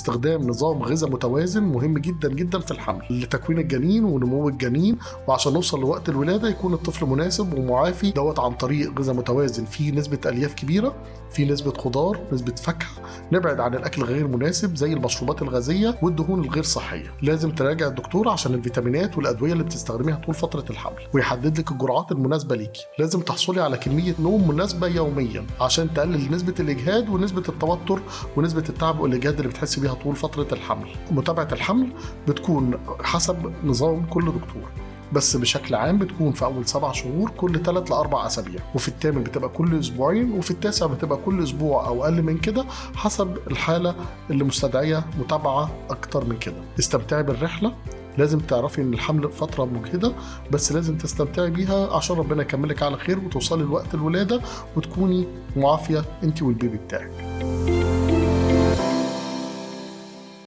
استخدام نظام غذاء متوازن مهم جدا جدا في الحمل لتكوين الجنين ونمو الجنين، وعشان نوصل لوقت الولادة يكون الطفل مناسب ومعافي دوت عن طريق غذاء متوازن فيه نسبه الياف كبيرة، فيه نسبه خضار، نسبه فاكهة. نبعد عن الاكل غير مناسب زي المشروبات الغازية والدهون الغير صحية. لازم تراجع الدكتور عشان الفيتامينات والادوية اللي بتستخدميها طول فترة الحمل، ويحدد لك الجرعات المناسبة ليكي. لازم تحصلي على كمية نوم مناسبة يوميا عشان تقلل نسبه الاجهاد ونسبه التوتر ونسبه التعب والاجهاد اللي بتحسي بيها طول فترة الحمل. متابعه الحمل بتكون حسب نظام كل دكتور، بس بشكل عام بتكون في أول 7 شهور كل 3 ل 4 أسابيع، وفي الثامن بتبقى كل أسبوعين، وفي التاسع بتبقى كل أسبوع أو أقل من كده حسب الحالة اللي مستدعية متابعة أكتر من كده. استمتعي بالرحلة. لازم تعرفي إن الحمل فترة مجهدة، بس لازم تستمتعي بيها عشان ربنا يكملك على خير وتوصلي لوقت الولادة وتكوني معافية أنت والبيبي بتاعك.